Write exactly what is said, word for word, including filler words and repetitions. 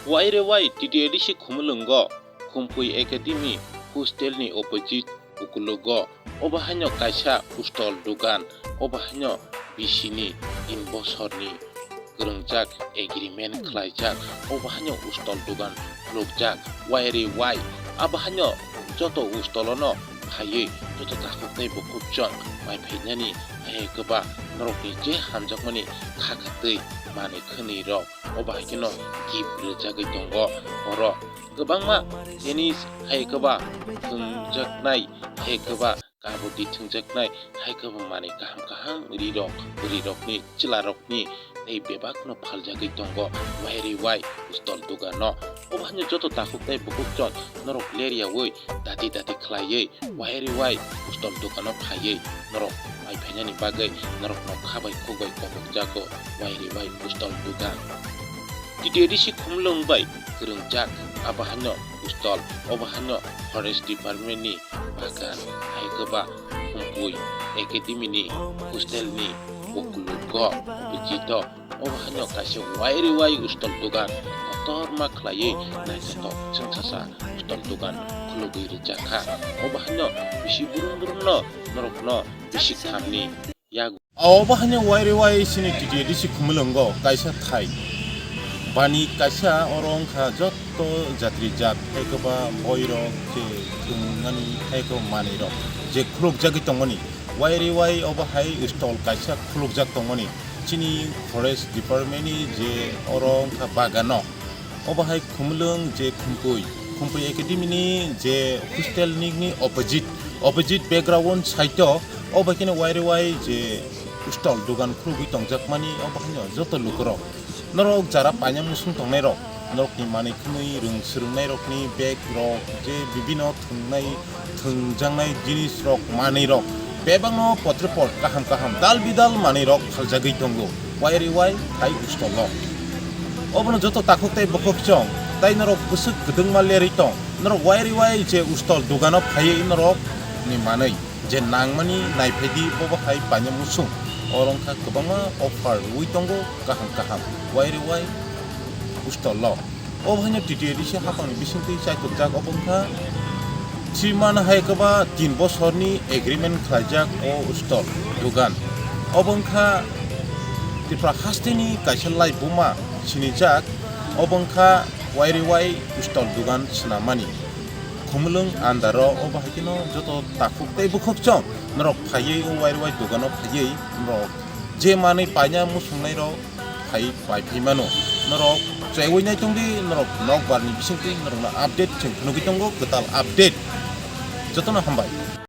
Wairewai T T A D C Khumulwngo Khumpui Academy hostel ni opposite ukulugo obo haino kaisa stall dugan, obo haino bisini tin bosorni kwrwngjak agreement khlaijak, obo haino stall dugan khulukjak Wairewai. Abo haino joto stall-ono phaiwi joto takhuk tei bukhuk chwng pai phainani hai kwba norokni je hamjakmani kha khatwi manwi khwnwi rok obo hai kheno gift rwjagwi tongo oro. Kwbangma tennis hai kwba thwngjaknai, hai kwba kabaddi thwngjaknai, hai kwba manwi kaham kaham rirok, bwrwirokni, chwlarokni tei bebakno phaljagwi tongo Wairewai stall dogano. Obo haino joto takhuk tei bukhuk chwng norok leryaui dati dati khlaiwi Wairewai stall dogano phaiwi norok pai phainani bagwi norokno kha bai khuk bai kobokjago Wairewai stall dogan. T T A D C Khumulwng bai kwrwngjak abo haino stall, obo haino Forest Department ni bagan, hai kwba Khumpui Academy ni hostel ni ukulugo opposite o. Obo haino kaisa Wairewai stall dogan kotorma khlaiwi naithothok chwngsacha stall dogan khulugwi rwjak kha. Obo haino bisi brum brumno norokno bisi khamni yago. Obo haino Wairewai chini T T A D C Khumulwngo kaisa thai. Bani kaisa oro wngkha joto jatri jat, hai kwba boirok je thwngmani, hai kwba manwirok je khulukjagwi tongmani. Wairewai obo hai stall kaisa khulukjak tongmani. Chini Forest Department ni je oro wngkha bagano. Obo hai Khumulwng je Khumpui, Khumpui Academy ni je hostel ni, ni opposite, opposite background side o, obo khe Wairewai je stall dogan khulugwi tongjakmani, obo haino joto lukurok. Norok jara paina musung tongnairok, norokni manwi khwnwi rwng swrwngnairokni bag rok je bibino thwngnai, thwngjaknai jinisrok, manwirok, bebakno potre pot kaham kaham dal bidal manwirok phaljagwi tongo Wairewai hai stall o. Obono joto takhuk tei bukhuk chwng, tai norok bwswk kwdwngma lerwi tong, norok Wairewai je stall dogano phaiwi norokni manwi je nangmani naiphaidi, bobo hai paina musung. Oro wngkha kwbangma offer rwui tongo kaham kaham Wairewai stall o. Obo haino T T A D C hapangni bisingtwi chaitokjak, obo wngkha three month hai kwba tin bosorni agreement khlaijak o stall dogan. Obo wngkha Tripura hasteni kaisa laibuma sinijak, obo wngkha Wairewai stall dogan swnammani. Khumulwng andaro obo hai kheno joto takhuk tei bukhuk chwng norok phaiwi o Wairewai dogano phaiwi norok je manwi paina musungnairok phai pai phai mano. Norok chaiwi naitongdi, norok nokbarni bisingtwi norokno update chwng phunugwi tongo, kwtal update. Jotono hambai.